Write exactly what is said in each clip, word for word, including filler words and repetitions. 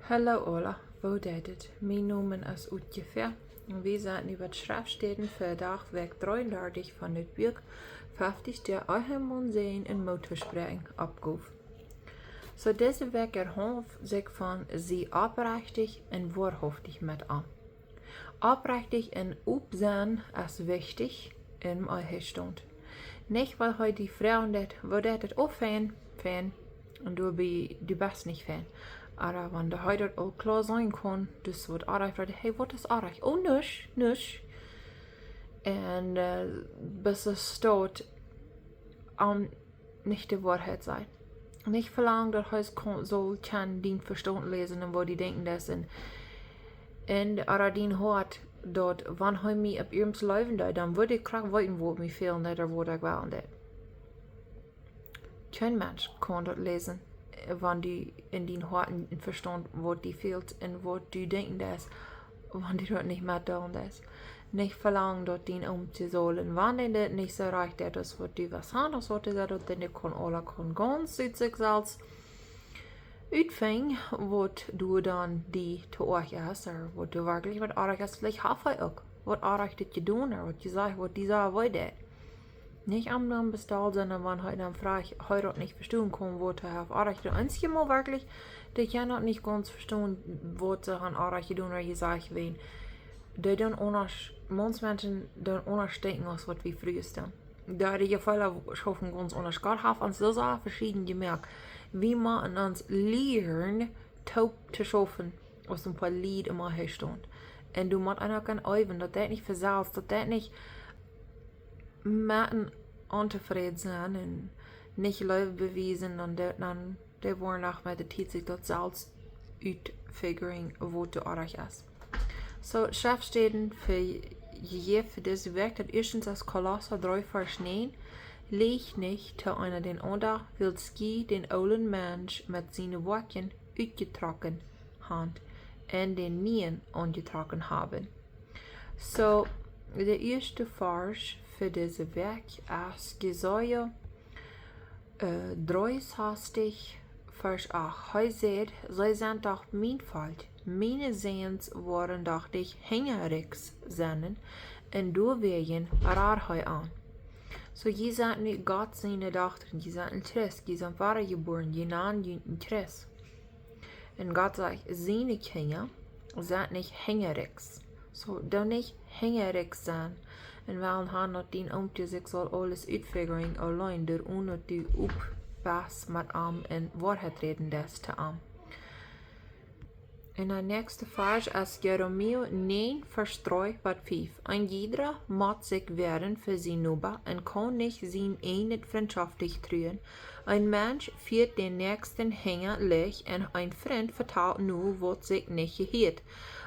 Hallo aula, woo jeit et? Mien Nomen es Utje Fäa. Un wie sent nu bie Schreftstäden fa Dach, Wäakj dreeundartich von daut Buak Feftich Doag Ehe, Maun, Säajen un Moot toospräakjen oppjegonen. Soo, dise Wäakj erhoolt sikj von: Sie oprechtich un woarhauftich met am. Oprechtich un op sennen es wichtich em Ehestaunt. Nich, wiels hee die froagen deit, woo jeit et, oh, fein, fein, un du bie, du best nich fein. Oba wan de, hee daut aul kloa seenen kaun, daut waut oajch, daut, hey, waut es oajch? Oh, nuscht, nuscht. Un, äh, bat et stoakj, am nich de Woarheit sajen. Nich velangen, daut hee kaun, saul kjennen dien Vestaunt läsen un waut du denkjen deist. Un, un oba dien Hoat, daut, wan hee mie opp ieescht leewen deed, dan wudd ekj krakjt weeten, waut mie fälen deed, ooda waut ekj wellen deed. Kjeen Mensch kaun daut läsen, äh, wan du en dien Hoat un Vestaunt, waut die fält un waut du denkjen deist, wan du daut nich met doonen deist. Nich velangen, daut dien Oomkje saul, un wan dee daut nich soo rajcht deit aus waut du west han, aus waut du sajchst, dan dee kaun aula, kaun gaunz ut sikj selfst utfinjen, waut du dan die to oajch es, ooda waut du werkjlich waut oajch es. Veleicht haft hee uk waut oajch jedonen, ooda waut jesajcht, waut die soo wee deit. Nich am dan bestalt sennen, wan hee dan froagt, hee daut nich vestonen kaun, waut hee haft oajch jedonen. Eenjemol werkjlich, dee kjennen daut nich gaunz vestonen, waut see han oajch jedonen ooda jesajcht woaren. Dee doonen aundasch, Maunsmenschen doonen aundasch denkjen aus waut wie Frues doonen. Dee, dee Jefeelen schaufen gaunz aundasch. Gott haft ons soo veschieden jemoakt. Wie motten ons lieren, toop to schaufen, aus een poa Lied em Ehestaunt. Un du motst uk aun äwen, daut deit nich von selfst, daut deit nich met een ontofräd sennen un nich Leew bewiesen, dan deit, dan dee woaren noch met de Tiet sikj daut selfst utfiguren, waut doa oajch es. Soo, Schreftstäden fa, jejäft fa dise Wäakj, daut ieeschte es Kolossa dree Varsch näajen: Liecht nich to eena dän aundren, wiels jie dän oolen Mensch met siene Woakjen utjetrocken han un dän nieen aunjetrocken haben. Soo, de ieeschte Varsch fa dise Wäakj es Jesaja, äh, dreeunsastich, Varsch acht. Hee sajcht: See sent doch mien Volkj, miene Säns woaren doch nich hinjariks sennen, un doawäajen rät hee an. Soo, jie sent nu Gott siene Dochta, jie sent een Christ, jie sent wadajebuaren, jie nanen junt een Christ. Un Gott sajcht, siene Kjinja sent nich hinjariks. Soo, doo nich hinjariks sennen. Un wellen han, daut dien Oomkje sikj saul aules utfiguren auleen, doaromm daut du opp best met am un Woarheit räden deist to am. Un de näakjste Varsch es Jeremia näajen, Varsch dree bat fief. Een jieda mott sikj woaren fa sien Noba un kaun nich sien ieejnet frintschoftichkj truen. Een Mensch fieet dän Näakjsten hinja Licht un een Frint vetalt no, waut sikj nich jehieet.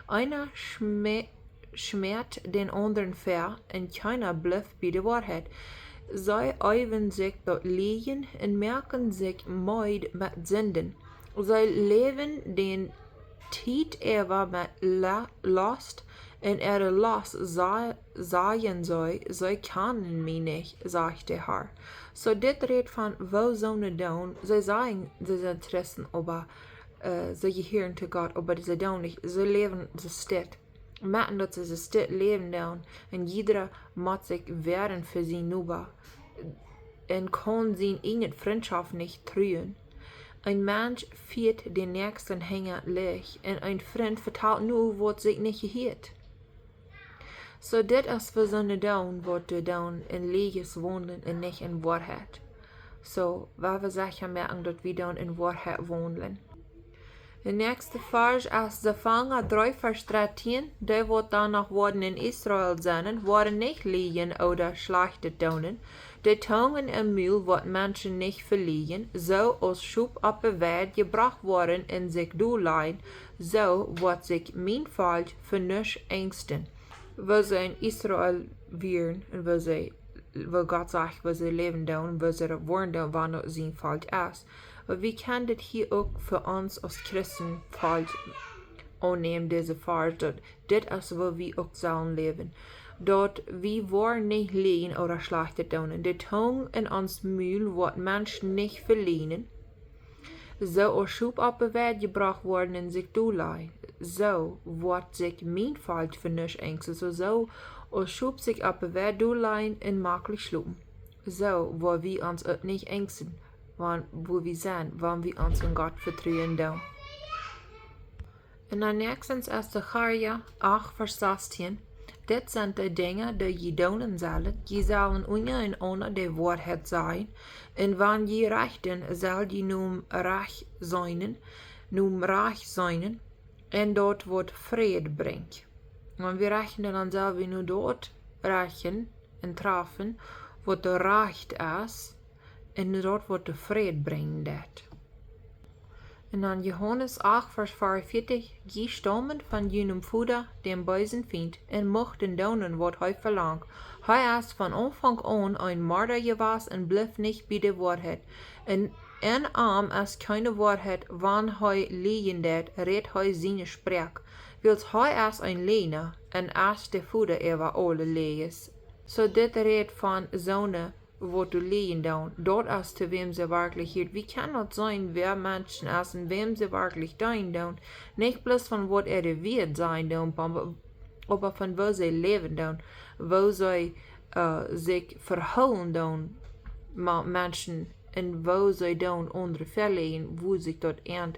Eena schme-, schmäat dän aundren väa un kjeena blift bie de Woarheit. See äwen sikj daut Lieejen un moaken sikj meed met Sinden. See läwen dän Tiet äwa met La-, Lost, un äare Lost sa-, sajen see, see kjanen mie nich, sajcht de Har. Soo, dit rät von woo soone doonen, see sajen, see sent Christen, oba, äh, see jehieren to Gott, oba see doonen nich, see läwen soo stell. Moaken daut see soo stell läwen doonen, un jieda mott sikj woaren fa sien Noba un kaun sien ieejne Frintschoftichkj nich truen. Een Mensch fieet dän Näakjsten hinja Licht un een Frint vetalt no, waut sikj nich jehieet. Soo, dit es fa soone doonen, waut dee doonen en Lieejes waundlen un nich en Woarheit. Soo, wie wellen secha moaken, daut wie doonen en Woarheit waundlen. De näakjste Varsch es Jefangene dree Varsch dartieen: Dee, waut dan noch woaren en Israel sennen, woaren nich lieejen ooda Schlajchtet doonen. De Tung em Mul woat Menschen nich velieejen, soo aus Schop opp de Weid jebrocht woaren un sikj dolajen, soo woat sikj mien Volkj fa nuscht enjsten. Woo see en Israel wieren un woo see, woo Gott sajcht, woo see läwen doonen, woo see daut woaren doonen, wan daut sien Volkj es. Oba wie kjennen dit hia uk fa ons aus Christen Volkj aunnämen, dise Varsch, daut dit es woo wie uk sellen läwen. Daut wie woaren nich lieejen ooda Schlajchtet doonen. De Tung en ons Mul woat Menschen nich velieejen. Soo aus Schop opp de Weid jebrocht woaren un sikj doa lajen, soo woat sikj mien Volkj fa nuscht enjsten. Soo, soo aus Schop sikj opp de Weid doa lajen un maklich schlopen, soo woa wie ons uk nich enjsten, wan, wua wie sent, wan wie ons en Gott vetruen doonen. Un dan näakjstens es Sacharja acht, Varsch sastieen. Dit sent de Dinja, dee jie doonen sellen. Jie sellen unjarenaunda de Woarheit sajen. Un wan jie rechten, sell jie nom Rajcht seenen, nom Rajcht seenen, un daut waut Fräd brinjt. Wan wie rechten, dan sell wie no daut rechten un trafen, waut doa rajcht es, un daut waut doa Fräd brinjen deit. Un dan Johanes acht, Varsch veeaunvieetich: Jie staumen von jun Voda, däm beesen Fient, un muchten doonen, waut hee velangt. Hee es von Aunfank aun een Morda jewast un blift nich bie de Woarheit. Un en am es kjeene Woarheit. Wan hee lieejen deit, rät hee siene Sproak, wiels hee es een Läajna un es de Voda äwa aule Läajes. Soo, dit rät von soone, waut doa lieejen doonen. Daut es to wäm see werkjlich hieet. Wie kjennen daut seenen, wäa Menschen es un wäm see werkjlich deenen doonen. Nich bloos von waut äare Wieed sennen doonen, oba, oba von woo see läwen doonen, woo see, äh, sikj vehoolen doonen met Menschen un woo see doonen aundre veläajen, woo sikj daut an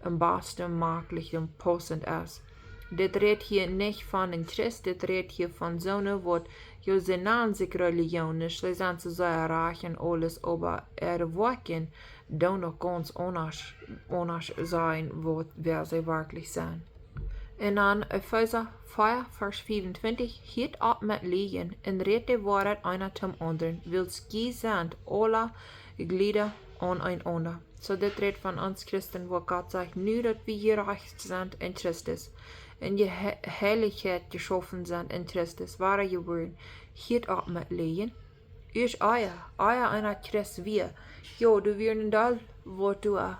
am basten, maklich un paussent es. Dit rät hia nich von een Christ, dit rät hia von soone, waut jo, see nanen sikj religionisch, see sent soo sea rajcht un aules, oba äare Woakjen doonen noch gaunz aundasch, aundasch sennen, waut, wäa see werkjlich sent. Un dan Efeesa vea, Varsch fiewuntwintich: Hieet opp met lieejen un rät de Woarheit eena toom aundren, wiels jie sent aula Jlieda aun eenaunda. Soo, dit rät von ons Christen, wua Gott sajcht, nu daut wie jerajcht sent en Christus, un je He-, Heilichkjeit jeschaufen sent en Christus, wadajebuaren, hieet opp met lieejen. Ieescht ea, ea eena Christ wia, jo, doa wieren een Deel, waut doa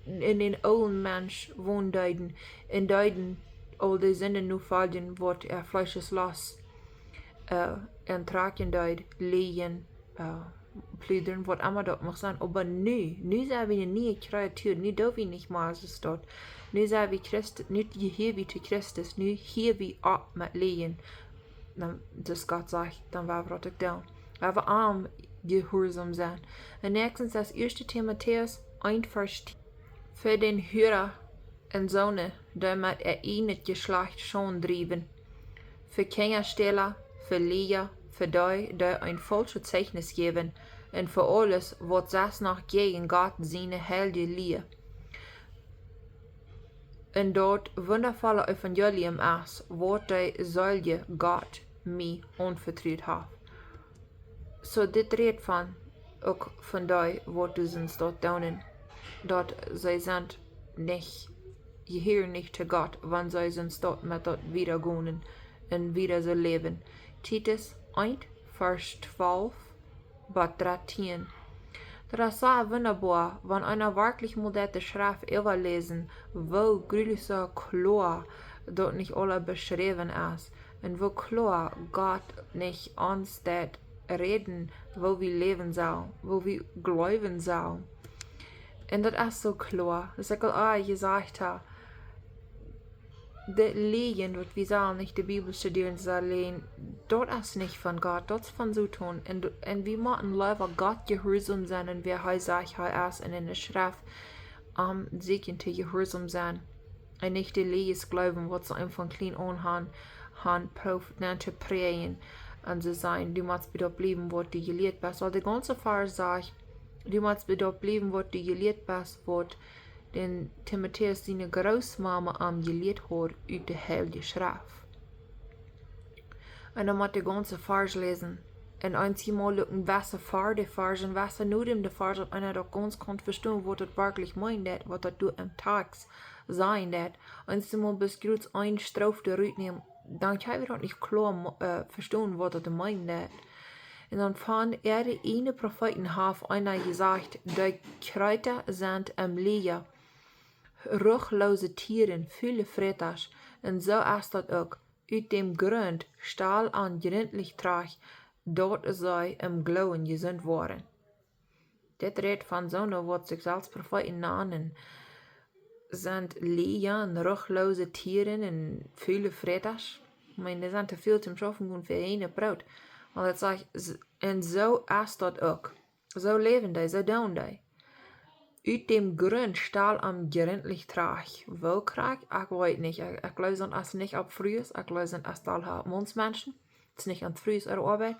en dän oolen Mensch wonen deeden, un deeden aul de Sinden nofoljen, waut äa Fleescheslost, äh, auntrajen deed, lieejen, äh, pludren, waut emma daut mucht sennen. Oba nu, nu sent wie eene niee Kreatua, nu doo wie nich mea soo daut. Nu sent wie Christ, nu jehia wie to Christus, nu hia wie opp met lieejen. Dan, soo aus Gott sajcht, dan woa wie daut uk doonen. Woa wie am jehuarsom sennen. Un näakjstens es ieeschte Timotäus eent, Varsch tieen. Fa dän Hura un soone, dee met äa ieejnet Jeschlajcht Schaund driewen, fa Kjinjastäla, fa Lieja, fa dee, dee een faulschet Zeichnis jäwen, un fa aules, waut sest noch jäajen Gott siene heilje Lia un daut wundavolle Evangelium es, waut de seelje Gott mie aunvetrut haft. Soo, dit rät von, uk von dee, waut doa sent daut doonen, daut see sent nich, jehieren nich to Gott, wan see sent daut met daut wieda gonen un wieda soo läwen. Titus eent, Varsch twalf bat dartieen. Daut es soo wundaboa, wan eena werkjlich mol deit de Schreft äwaläsen, woo grulich soo kloa daut nich aula beschräwen es, un woo kloa Gott nich ons deit räden, woo wie läwen sellen, woo wie jleewen sellen. Un daut es soo kloa, aus ekj aul ea jesajcht hab, de Lieejen, daut wie sellen nich de Bibel studieren, sellen, daut es nich von Gott, daut es von Soton. Un, un wie motten leewa Gott jehuarsom sennen un wäa hee sajcht, hee es, un en de Schreft am sieekjen to jehuarsom sennen. Un nich de Lieejes jleewen, waut see am von kjlien aun han, han proowt nenn to präajen. Un see sajen, du motst bie daut bliewen, waut du jelieet best. Wiels de gaunze Varsch sajcht, du motst bie daut bliewen, waut du jelieet best, waut dän Timotäus siene Grootmama am jelieet haud ut de heilje Schreft. Un dan mott de gaunze Varsch läsen. Un eenjemol loopen wese ver de Varsch un wese no däm de Varsch, daut eena daut gaunz kaun vestonen, waut daut werkjlich meenen deit, waut daut doa em Tekst sennen deit. Eenjemol bloos krakjt eene Strof doa rutnämen, dan kjenn wie daut nich kloa mo-, äh, vestonen, waut daut meenen deit. Un dan von äare ieejne Profeeten haft eena jesajcht, de Kjreeta sent em Lia, ruchloose Tieren, fule Frätasch, un soo es daut uk. Ut däm Grunt stal an jrintlich trajcht, daut see em Gloowen jesunt woaren. Dit rät von soone, waut sikj selfst Profeeten nanen, sent Lieja un ruchloose Tieren un fule Frätasch. Ekj meen, dee sent too väl toom schaufen gonen fa äa ieejnet Broot. Un daut sajcht, s- un soo es daut uk. Soo läwen dee, soo doonen dee. Ut däm Grunt stal am jrintlich trajcht. Woo krakjt? Ekj weet nich. Ekj, ekj jleew, daut es nich opp Frues, ekj jleew, daut es aul opp Maunsmenschen. Daut es nich aun Frues äare Oabeit.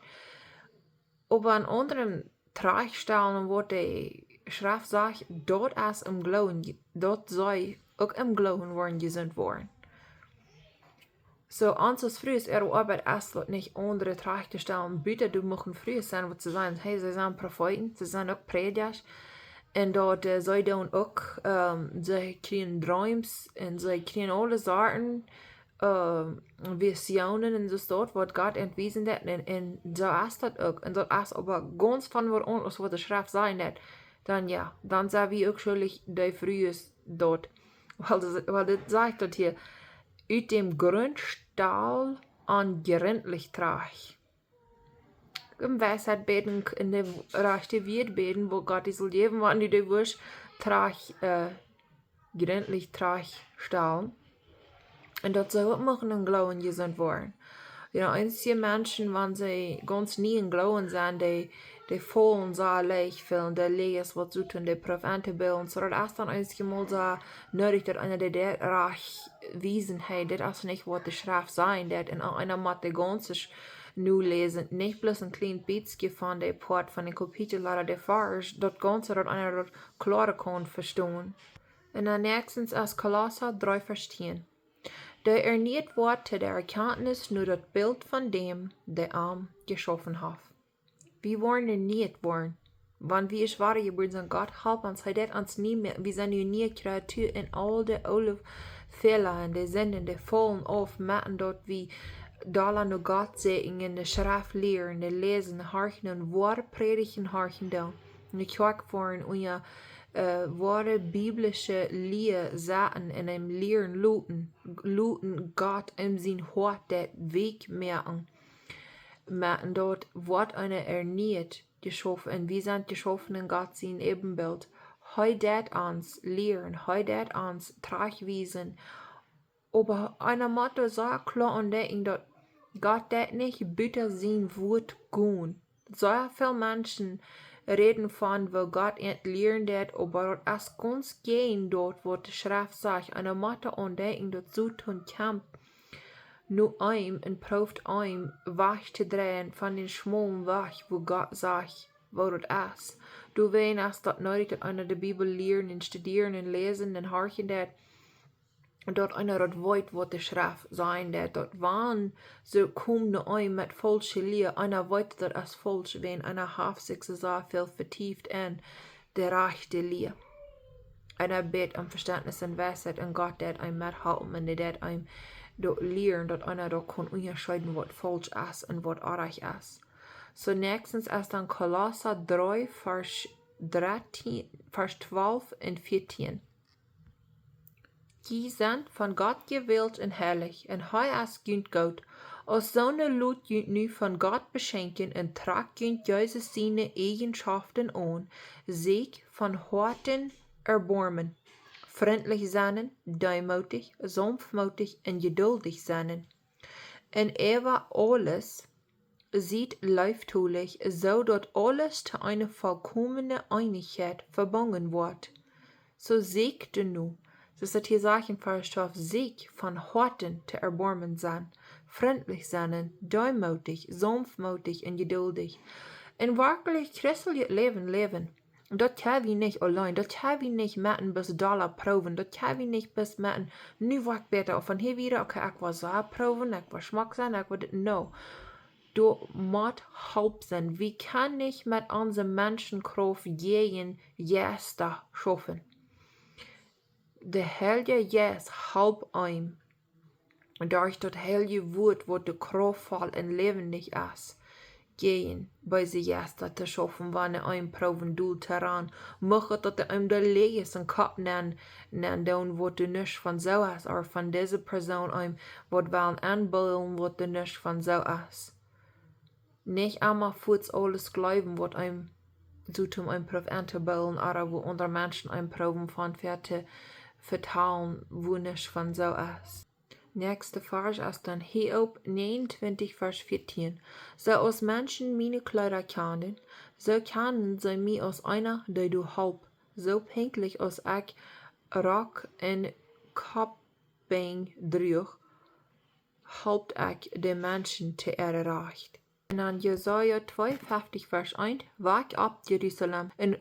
Oba een aundren trajchtstalen, waut de Schreft sajcht, daut es em Gloowen, daut see uk em Gloowen woaren jesunt woaren. Soo, ons aus Frues äare Oabeit es daut nich, aundre trajcht to stalen, buta doa muchten Frues sennen, waut see sajen, hey, see sent Profeeten, see sent uk Prädjasch. Un daut, äh, see doonen uk, ähm, see kjrieen Dreems un see kjrieen aule Sorten, ähm, Visionen un soo waut, waut Gott an wiesen deit. Un, un soo es daut uk. Un daut es oba gaunz von waut aundret aus waut de Schreft sajen deit. Dan jo, dan sent wie uk schuldich, dee Frues daut. Wiels daut, wiels dit sajcht daut hia, ut däm Grunt stal am jrintlich trajcht. Em Weisheit bäden, en de rajchte Wieed bäden, woo Gott die saul jäwen, wan du dee wurscht trajcht, äh, jrintlich trajchtstalen. Un daut see uk muchten em Gloowen jesunt woaren. Jo, eenje Menschen, wan see gaunz nie em Gloowen sent, dee, dee faulen soo leicht väl, dee läwen waut soo tun, dee proowen auntobillen. Soo daut es dan eenjemol soo needich, daut eena dee, dee rajcht wiesen, hey, dit es nich waut de Schreft sajen deit, un eena mott de gaunze Sch- nu läsen, nich bloos een kjlien bät von de Poat von de Kapitel ooda de Varsch, daut gaunze, daut eena daut kloa kaun vestonen. Un dan näakjstens es Kolossa dree Varsch tieen. Dee ernieet woat to de Erkjantnis no daut Bilt von däm, dee am jeschaufen haft. Wie woaren ernieet woaren. Wan wie ieescht wada jebuaren sent, Gott halpt ons, hee deit ons nie mea, wie sent nu niee Kreatua un aul de oole Fäla un de Sinden, dee faulen auf, moaken daut wie dolla no Gott sieekjen, de Schreft lieren, de läsen, horchen un woare Prädichten horchen doonen. En de Kjoakj woaren, un jo, äh, woare biblische Lia saten un am lieren loten, loten Gott en sien Hoat daut Woakj moaken. Moaken daut woat eena ernieet jeschaufen, un wie sent jeschaufen en Gott sien Äbenbilt. Hee deit ons lieren, hee deit ons trajchtwiesen. Oba eena mott soo kloa aun denkjen, daut Gott deit nich buta sien Wuat gonen. Soo väl Menschen räden von, woo Gott an lieren deit, oba daut es gaunz jäajen daut, waut de Schreft sajcht. Eena mott aun denkjen, daut Soton kjemt no eenem un prooft eenem wajch to dreien von dän schmaulen Wajch, woo Gott sajcht, woo daut es. Doawäajen es daut needich, daut eena de Bibel lieren un studieren un läsen un horchen deit, daut eena daut weet, waut de Schreft sajen deit, daut wan see komen no eenem met faulsche Lia, eena weet, daut es faulsch, wiels eena haft sikj soo väl vetieft en de rajchte Lia. Eena bät om Vestentnis un Weisheit un Gott deit eenem methalpen un dee deit eenem daut lieren, daut eena daut kaun unjascheiden, waut faulsch es un waut rajcht es. Soo näakjstens es dan Kolossa dree, Varsch dartieen, Varsch twalf un vieetieen. Jie sent von Gott jewält un heilich, un hee es junt goot. Aus soone lot junt nu von Gott beschenkjen un trakjt junt Jesus siene Eajenschoften aun, sikj von Hoaten erboarmen, frintlich sennen, deemootich, saunftmootich un jeduldich sennen. Un äwa aules siet leeftolich, soo daut aules to eene volkomne Eenichkjeit vebungen woat. Soo sikj doano, soo aus daut hia sajcht en Varsch twalf, sikj von Hoaten to erboarmen sennen, frintlich sennen, deemootich, saunftmootich un jeduldich. Un werkjlich christeljet Läwen läwen. Daut kjenn wie nich auleen, daut kjenn wie nich met een bät dolla proowen, daut kjenn wie nich bloos met een, nu woa ekj bäta, ooda von hia wieda, okay, ekj woa soo proowen, ekj woa schmock sennen, ekj woa dit, no. Doa mott Help sennen. Wie kjennen nich met onse Menschenkrauft jäajen Jeista schaufen. De Heilje Jeist halpt eenem derch daut heilje Wuat, waut doa kraftvoll un läwendich es, jäajen beese Jeista to schaufen, wan see eenem proowen dol to ranen. Mucht daut eenem de Läajes em Kopp nenn, nenn doonen, waut doa nuscht von soo es, ooda von dise Persoon eenem waut wellen enbillen, waut doa nuscht von soo es. Nich emma fuaz aules jleewen, waut eenem soo toom een proowen auntobillen, ooda woo aundre Menschen een proowen von ver to vetalen, woo nuscht von soo es. Näakjste Varsch es dan Hiob näajenuntwintich, Varsch vieetieen. Soo aus Menschen miene Kjleeda kjanen, soo kjanen see mie aus eena, dee doa halpt. Soo pinkjlich aus ekj Rock un Koppbinj druach, halpt ekj de Menschen to äa Rajcht. Un dan Jesaja twee fefftich, Varsch eent: Wak opp, Jerusalem, un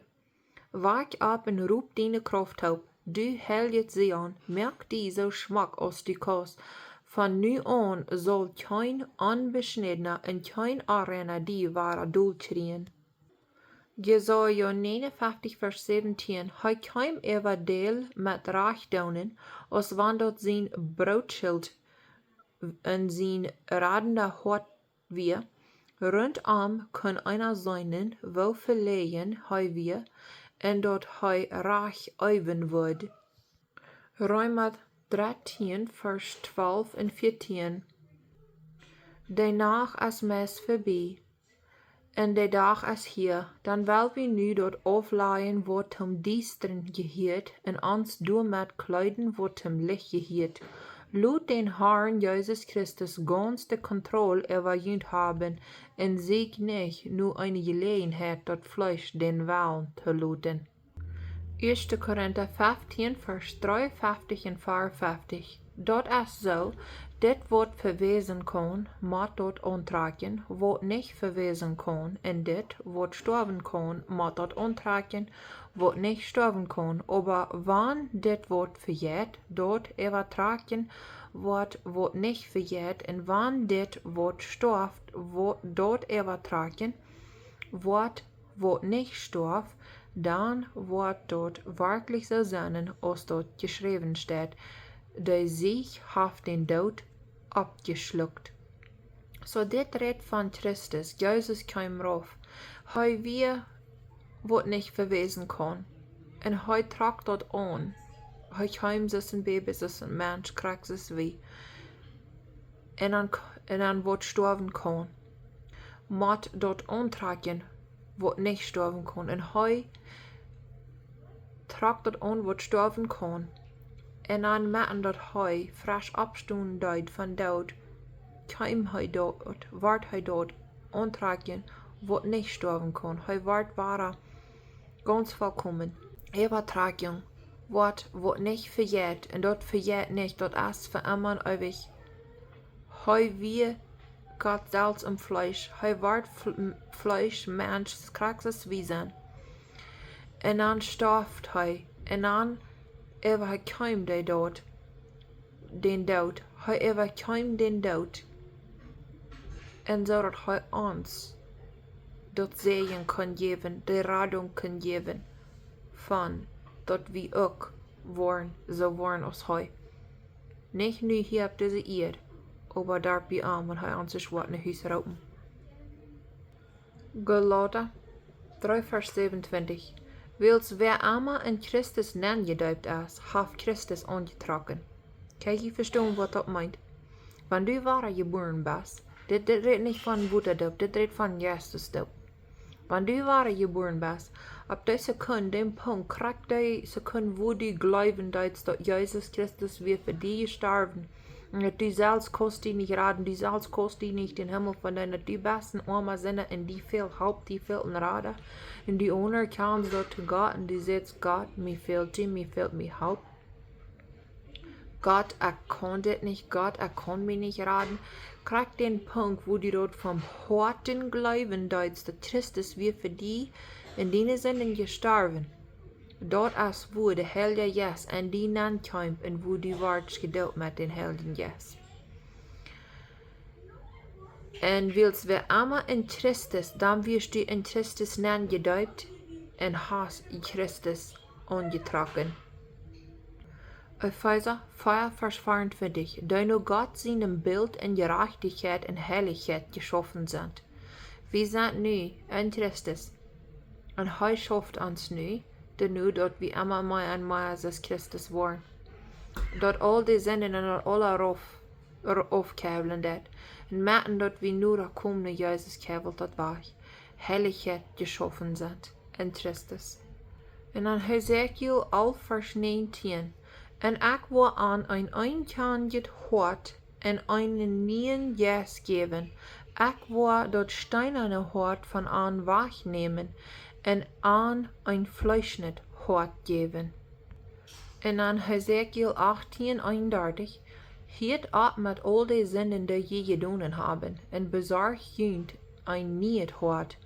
wak opp un roop diene Krauft opp. Du heiljet Zion, moak die soo schmock aus du kaust. Von nu aun saul kjeen Onbeschnädna un kjeen Onreina die wada dol kjrieen. Jesaja negenunfünfzig, Vers siebzehn: Hee kjeem äwa Däl met Rajcht doonen, aus wan daut sien Brootschilt un sien radenda Hoat wia. Runtom kunn eena seenen, woo veläajen hee wia, un daut hee Rajcht eewen wudd. Reema dreizehn, Vers zwölf un vierzehn: De Nacht es meist verbie, un de Dach es hia, dan well wie nu daut auflajen, waut toom Diestren jehieet, un ons doamet kjleeden, waut toom Licht jehieet. Lot dän Harn Jesus Christus gaunz de Kontroll äwa junt haben, un sieekjt nich no eene Jeläajenheit, daut Fleesch dän Wellen to loten. Ieeschte Korinta feftieen, Vers dreeunfeftich un veaunfeftich. Daut es soo, dit waut vewäsen kaun, mott daut auntrakjen, waut nich vewäsen kaun, un dit waut stoawen kaun, mott daut auntrakjen, waut nich stoawen kaun. Oba wan dit waut vejeit, daut äwatrakjen woat, waut nich vejeit, un wan dit waut stoaft, waut, daut äwatrakjen woat, waut nich stoaft, dan woat daut werkjlich soo sennen, aus daut jeschräwen steit: De Sieg haft dän Doot oppjeschlukt. Soo, dit rät von Christus. Jesus kjeem rauf. Hee wia, waut nich vewäsen kaun. Un hee trock daut aun. Hee kjeem aus een Baby, aus een Mensch, krakjt soo aus wie. Un dan, un dan waut stoawen kaun, mott daut auntrakjen, waut nich stoawen kaun. Un hee trock daut aun, waut stoawen kaun. Un dan, met daut hee fresch oppstonen deed von Doot, kjeem hee daut, wort hee daut auntrakjen, waut nich stoawen kaun. Hee wort wada gaunz volkomen. Äwatrakjunk, waut, waut nich vejeit, un daut vejeit nich, daut es fa emma un eewich. Hee wia Gott selfst em Fleesch. Hee wort Fl-, Fleesch, Mensch, krakjt soo aus wie sent. Un dan stoaft hee. Un dan äwakjeem hee daut, dän Doot. Hee äwakjeem dän Doot. Un soo daut hee ons daut Säajen kunn jäwen, de Radunk kunn jäwen, von daut wie uk woaren, soo woaren aus hee. Nich nu hia opp dise Ieed, oba doa bie am, wan hee ons woat no Hus roopen. Galata dree, Vers siebenundzwanzig. Wiels wäa emma en Christus nenn jedeept es, haft Christus aunjetrocken. Kjenn jie vestonen, waut daut meent? Wan du wada jebuaren best, dit, dit rät nich von Wotadoop, dit rät von Jeistes Doop. Wan du wada jebuaren best, opp dee Sekund, dän Punkt, krakjt dee Sekund, wua du jleewen deetst, daut Jesus Christus wia fa die jestorwen, un daut du selfst kaust die nich raden, du selfst kaust die nich dän Himmel vedeenen, daut du best een oama Sinda un die fält Help, die fält een Rada, un du aunerkjanst daut to Gott un du sajchst: Gott, mie fält die, mie fält mie Help. Gott, ekj kaun dit nich, Gott, ekj kaun mie nich raden. Krakjt dän Punkt, wua du daut von Hoaten jleewen deetst, daut Christus wia fa die un diene Sinden jestorwen. Daut es, wua de Heilja Jeist en die nenn kjeem un wua du wordst jedeept met dän Heiljen Jeist. Un wiels wäa emma en Christus, dan wieescht du en Christus nenn jedeept un hast Christus aunjetrocken. Efeesa vea, Vers veeruntwintich: Dee no Gott sienem Bilt en Jerajchtichkjeit un Heilichkjeit jeschaufen sent. Wie sent nu en Christus. Un hee schauft ons nu, doano daut wie emma mea un mea soo aus Christus woaren. Daut aul dee Sinden un daut aula rauf, rauf kjäwlen deit. Un moakjen daut wie nu doa komen no Jesus, kjäwelt daut wajch. Heilichkjeit jeschaufen sent. en Christus. Un dan Hesekiel alf Varsch näajentieen: Un ekj woa an een eenkjanjet Hoat un eenen nieen Jeist jäwen. Ekj woa daut steenane Hoat von an wajchnämen un an een fleeschnet Hoat jäwen. Un dan Hesekiel achtieen eenundartich: Hieet opp met aul de Sinden, dee jie jedonen haben, un besorcht junt een niet Hoat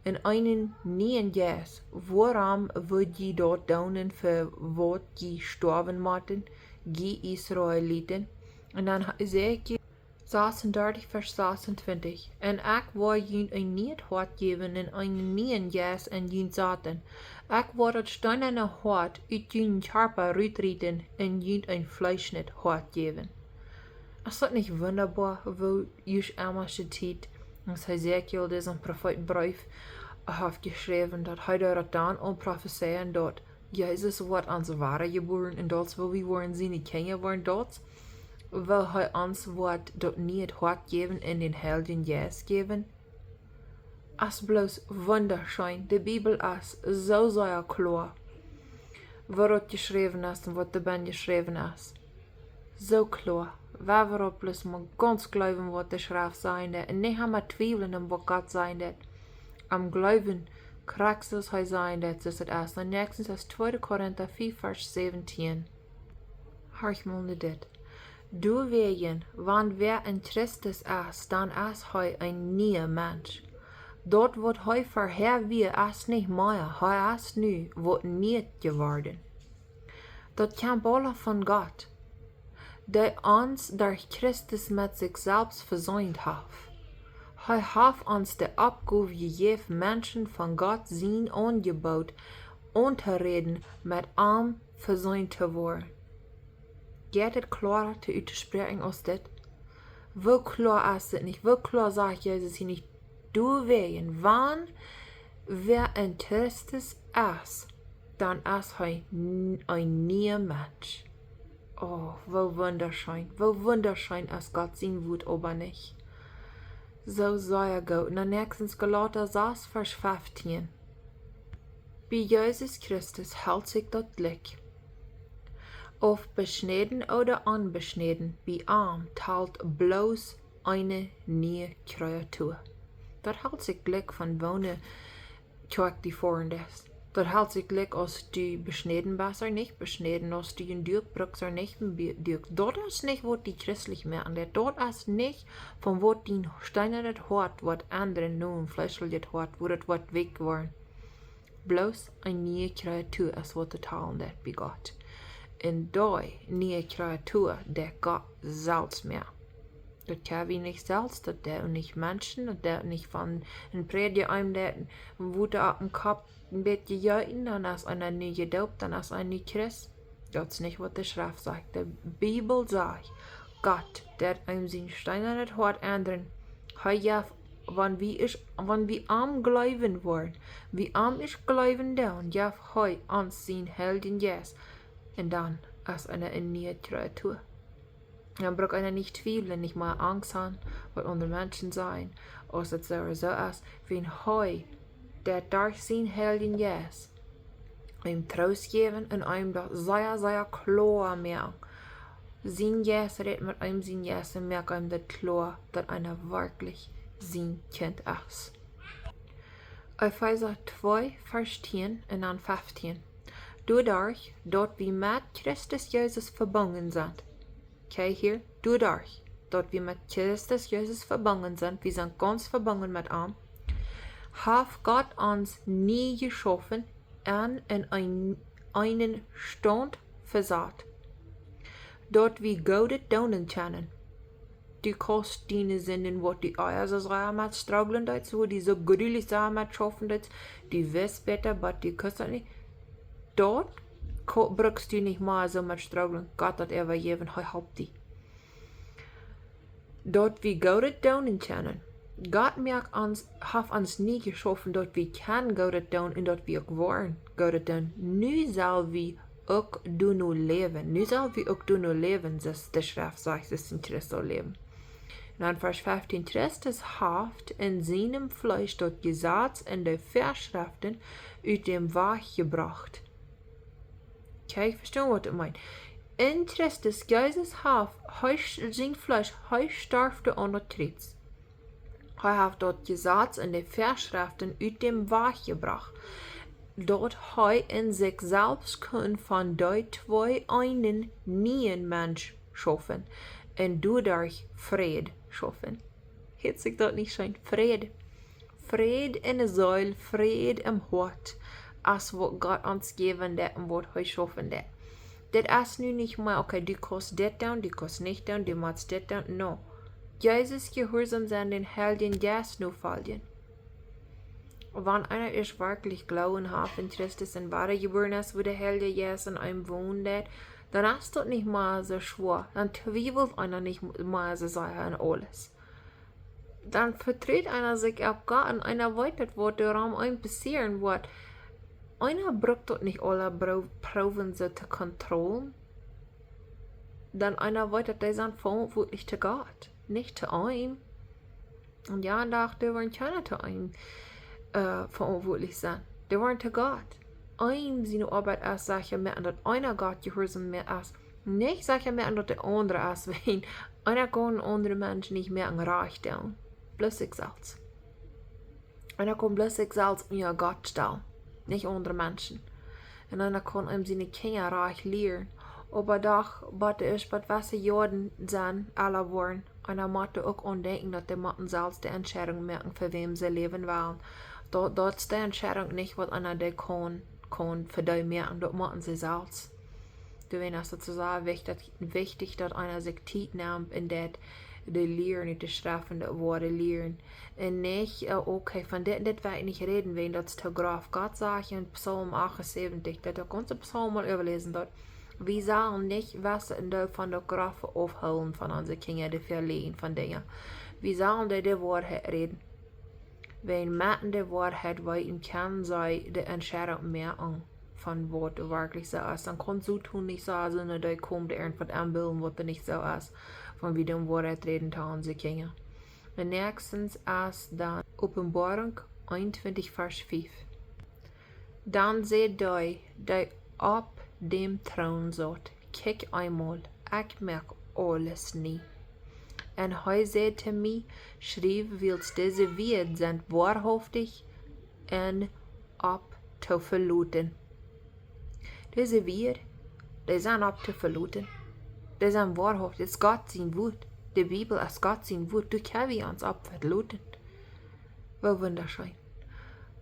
un eenen nieen Jeist. Wuarom wudd jie daut doonen, fa waut jie stoawen motten, jie Israeliten? Un dan Hesekiel sasuntwintich Varsch sasuntwintich: Un ekj woa junt een niet Hoat jäwen un eenen nieen Jeist en junt saten. Ekj woa daut steenane Hoat ut jun Kjarpa rutrieten un junt een fleeschnet Hoat jäwen. Es daut nich wundaboa, woo jie emma schiet, aus Hesekiel disen Profeetenbreef haft jeschräwen, daut hee doa dan aun profezeien, daut Jesus woat ons wada jebuaren un daut, woo wie woaren siene Kjinja woaren, daut, woo hee ons woat daut niee Hoat jäwen un dän Heiljen Jeist jäwen? Es bloos wundascheen. De Bibel es soo sea kloa, waut doa jeschräwen es un waut doa benn jeschräwen es. Soo kloa. Wie woaren bloos mau gaunz jleewen, waut de Schreft sajen deit, un nich emma twiewlen aun waut Gott sajen deit. Aum jleewen, krakjt soo aus hee sajen deit, soo aus et es. Dan näakjstens es tweede Korinta fief Varsch säwentieen. Horch mol no dit. Doawäajen, wan wäa en Christus es, dan es hee een niea Mensch. Daut waut hee verhäa wia, es nich mea, hee es nu waut niet jeworden. Daut kjemt aula von Gott, dee ons derch Christus met sikj selfst veseent haft. Hee haft ons de Oppgow jejäft, Menschen von Gott sien Aunjeboot auntoräden, met am veseent to woaren. Jeit et kloara to uttospräakjen aus dit? Woo kloa es dit nich? Woo kloa sajcht Jesus hia nich: Doawäajen, wan wäa en Christus es, dan es hee n-, een niea Mensch. Oh, woo wundascheen, woo wundascheen es Gott sien Wuat, oba nich? Soo sea goot. Dan näakjstens Galata sas Varsch feftieen. Bie Jesus Christus helt sikj daut jlikj. Auf beschnäden ooda onbeschnäden, bie am talt bloos eene niee Kreatua. Daut helt sikj jlikj von woone Kjoakj du foaren deist. Daut helt sikj jlikj aus du beschnäden best ooda nich beschnäden, aus du een Duak brukst ooda nich een Bi-, Duak. Daut es nich waut die christlich moakt. Daut, daut es nich von waut dien steenanet Hoat woat endren no een fleeschlichet Hoat, wua daut woat weakj woaren. Bloos eene niee Kreatua es waut doa talt bie Gott. Un dee niee Kreatua, dee Gott selfst moakt. Daut kjenn wie nich selfst, daut deit nich Menschen, daut deit nich von een Prädja eenem daut Wota opp dän Kopp een bät jeeten, dan es eena nu jedeept, dan es eena nu Christ. Daut es nich waut de Schreft sajcht. De Bibel sajcht, Gott deit eenem sien steenanet Hoat endren. Hee jeft, wan wie es, wan wie aun am jleewen woaren, wie aun am jleewen doonen, jeft hee ons sienen Heiljen Jeist. Un dan es eena eene niee Kreatua. Dan brukt eena nich twiewlen, nich mea Angst haben, waut aundre Menschen sajen, aus et soo ooda soo es, wan hee, dee derch sienen Heiljen Jeist, eenem Troost jäwen un eenem daut sea, sea kloa moakt. Sien Jeist rät met eenem sienen Jeist un moakt eenem daut kloa, daut eena werkjlich sien Kjint es. Efeesa twee, Varsch tieen un dan feftieen. Doaderch, daut wie met Christus Jesus vebungen sent. Okay, hia. Doaderch, daut wie met Christus Jesus vebungen sent, wie sent gaunz vebungen met am, haft Gott ons nie jeschaufen un en een, eenen Staunt vesat, daut wie Goodet doonen kjennen. Du kaust diene Sinden, waut du ea soo sea met strugglen deist, wua du soo grulich sea met schaufen deist, du weetst bäta, oba du kaust daut nich. Daut ko-, brukst du nich mea soo met strugglen. Gott daut äwajäwen, hee halpt die. Daut wie Goodet doonen kjennen. Gott moakt ons, haft ons nie jeschaufen, daut wie kjennen Goodet doonen un daut wie uk woaren Goodet doonen. Nu sell wie uk doano läwen. Nu sell wie uk doano läwen, soo aus de Schreft sajcht, soo aus en Christus läwen. Dan Varsch fefteen: Christus haft en sienem Fleesch daut Jesaz un de Väaschreften ut däm Wajch jebrocht. Okay, ekj vesto, waut ekj meen. En Christus Jesus haft, hee, sien Fleesch, hee storf doa aun daut Kjriez. Hee haft daut Jesaz un de Väaschreften ut däm Wajch jebrocht, daut hee en sikj selfst kunn von dee twee eenen nieen Mensch schaufen un doaderch Fräd schaufen. Hieet sikj daut nich scheen? Fräd. Fräd enne Seel, Fräd em Hoat, aus waut Gott ons jäwen deit un waut hee schaufen deit. Dit es nu nich mea, okay, du kaust dit doonen, du kaust nich doonen, du motst dit doonen. No. Jesus jehuarsom sennen, dän Heiljen Jeist nofoljen. Wan eena es werkjlich Gloowen haft en Christus un wadajebuaren es, wua de Heilje Jeist en eenem wonen deit, dan es daut nich mea soo schwoa. Dan twiewelt eena nich mea soo sea aun aules. Dan vetrut eena sikj opp Gott un eena weet daut, waut doa rom eenem passieren woat. Eena brukt daut nich aula bro-, proowen soo to kontrollen. Dan eena weet daut dee sent veauntwuatlich to Gott, nich to eenem. Un jo, en Dach, dee woaren kjeena to eenem, äh, veauntwuatlich sennen. Dee woaren to Gott. Eenem siene Oabeit es secha moaken, daut eena Gott jehuarsom es. Nich secha moaken, daut de aundre es, wan eena kaun een aundren Mensch nich moaken rajcht doonen. Bloos sikj selfst. Eena kaun bloos sikj selfst unja Gott stalen, nich aundre Menschen. Un eena kaun eenem siene Kjinja rajcht lieren. Oba doch, waut es, waut wesse Joaren sent, elra woaren, eena mott uk aun denkjen, daut dee motten selfst de Entscheidunk moaken, fa wäm see läwen wellen. Daut, daut es de Entscheidunk nich, waut eena dee kaun, kaun fa dee moaken, daut motten see selfst. Doawäajen es daut soo sea wichtich, wichtich, daut eena sikj Tiet nemt un daut de Lieren ut de Schreft, de Wieed lieren. Un nich, äh, okay, von dit, dit well ekj nich räden, wäajen daut es too groff. Gott sajcht en Psalm acht un säwentich, daut de gaunze Psalm mol äwaläsen, daut wie sellen nich wesse een Deel von daut Groffe aufhoolen von onse Kjinja, dee väalieejen von Dinja. Wie sellen dee de Woarheit räden. Wäajen met de Woarheit weeten, kjennen see de Entscheidunk moaken von waut werkjlich soo es. Dan kaun Soton nich soo sennen, daut dee kjemt irjent waut aunbillen, waut doa nich soo es, wan wie de Woarheit räden to onse Kjinja. Un näakjstens es dan Openboarunk eenuntwintich, Varsch fief. Dan säd dee, dee opp däm Troon saut: Kjikj eemol, ekj moak aules nie. Un hee säd to mie: Schriew, wiels dise Wieed sent woarhauftich un opp to veloten. Dise Wieed, dee sent opp to veloten. Dee sent woarhauftich. Daut es Gott sien Wuat. De Bibel es Gott sien Wuat. Doa kjenn wie ons opp veloten. Woo wundascheen.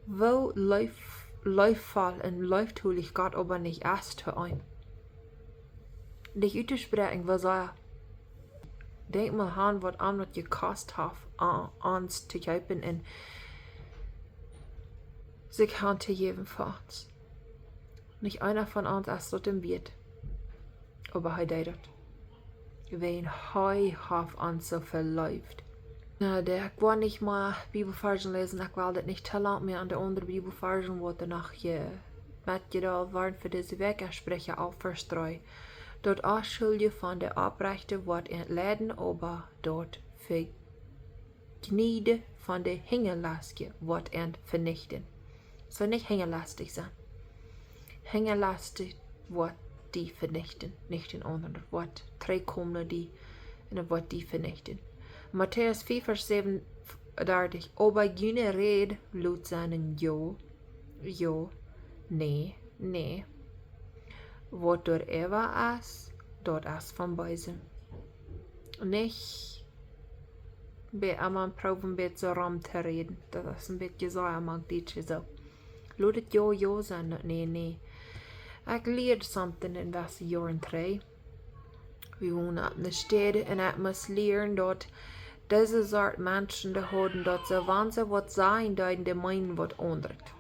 Woo leef-, leefvoll un leeftolich Gott oba nich es to eenem. Nich uttospräakjen, woo sea. Denkj mol aun, waut am daut jekost haft, a-, ons to kjeepen un sikj han to jäwen fa ons. Nich eena von ons es daut em Wieet. Oba hee deed daut. Wäajen hee haft ons soo veleeft. Na, de, ekj woa nich mea Bibelvarzen läsen, ekj well dit nich too lang mea aun de aundre Bibelvarzen, waut doa noch je metjedeelt woaren fa dise Wäakj, Spricha alf, Varsch dree. Daut Onschulje von de Opprechte woat an leiden, oba daut Vejniede von de Hinjalastje woat an venichten. Soo nich hinjalastich sennen. Hinjalastich woat die venichten, nich dän aundren. Daut woat trigjkomen no die un daut woat die venichten. Matäus fief, Varsch säwenundartich: Oba june Räd lot sennen jo, jo, nä, nä. Waut doaräwa es, daut es vom Beesen. Nich bie emma proowen een bät soo rom to räden. Daut es een bät soo, mank Dietsche soo. Lot et jo, jo sennen, nä, nä. Ekj lieed something en waut Joaren trigj. Wie wonen opp eene Städ un ekj must lieren, daut dise Sort Menschen, dee hauden daut soo, wan see waut sajen deeden, dee meenen waut aundret.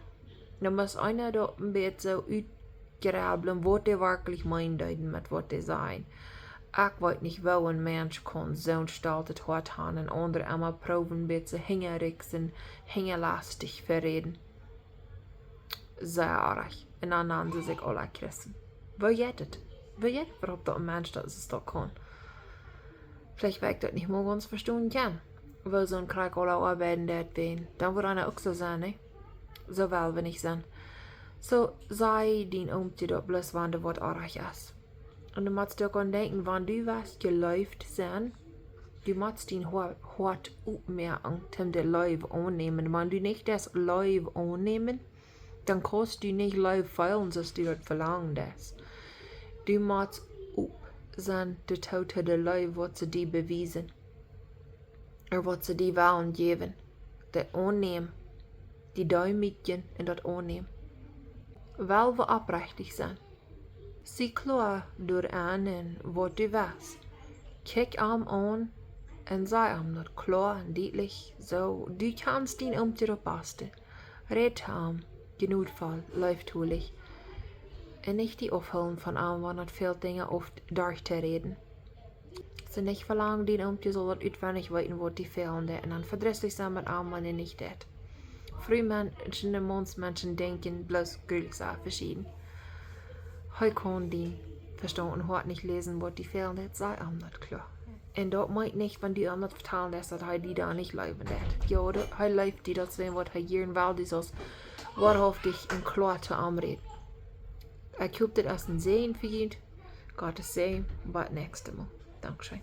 Dan must eena daut een bät soo utjräwlen, waut dee werkjlich meenen deeden met waut dee sajen. Ekj weet nich, woo een Mensch kaun soon stoltet Hoat han un aundre emma proowen een bät hinjariks un hinjalastich veräden. Sea oaj. Un dan nanen see sikj aula Christen. Woo jeit et? Woo jeit et, waut daut een Mensch daut es, daut kaun? Veleicht woa ekj daut nich mol gaunz vestonen kjennen, woo soon Krakjt aula oabeiden deit, wan dan woat eena uk soo sennen, nä? Soo well wie nich sennen. Soo, saj dien Oomkje daut bloos, wan die waut oajch es. Un du motst uk aun denkjen, wan du west jeleeft sennen, du motst dien Hoat opmoaken toom de Leew aunnämen. Wan du nich deist Leew aunnämen, dan kaust du nich Leew feelen soo aus du daut velangen deist. Du motst op sennen doatoo, de Leew waut see die bewiesen, ooda waut see die wellen jäwen, daut aunnämen, die deemootjen un daut aunnämen. Well wie oprechtich sennen. Sie kloa doarenn, waut du west. Kjikj am aun un saj am daut kloa un dietlich. Soo, du kjanst dien Oomkje daut baste. Räd to am, jnodvoll, leeftolich. Un nich die aufhoolen von am, wan daut väl Dinja oft derchtoräden. Soo, nich velangen dien Oomkje saul daut utwendich weeten, waut die fälen deit, un dan vedrisslich sennen met am, wan hee nich deit. Frumenschen un Maunsmenschen denkjen bloos jlikj soo veschieden. Hee kaun dien Vestaunt un Hoat nich läsen, waut die fälen deit, saj am daut kloa. Un daut meent nich, wan du am daut vetalen deist, daut hee die dan nich leewen deit. Jo, daut, hee leeft die, daut es waut hee jieren well, du saust woarhauftich un kloa to am räden. Ekj hop, dit es een Säajen fa junt. Gottes Säajen, bat näakjstet Mol. Dankscheen.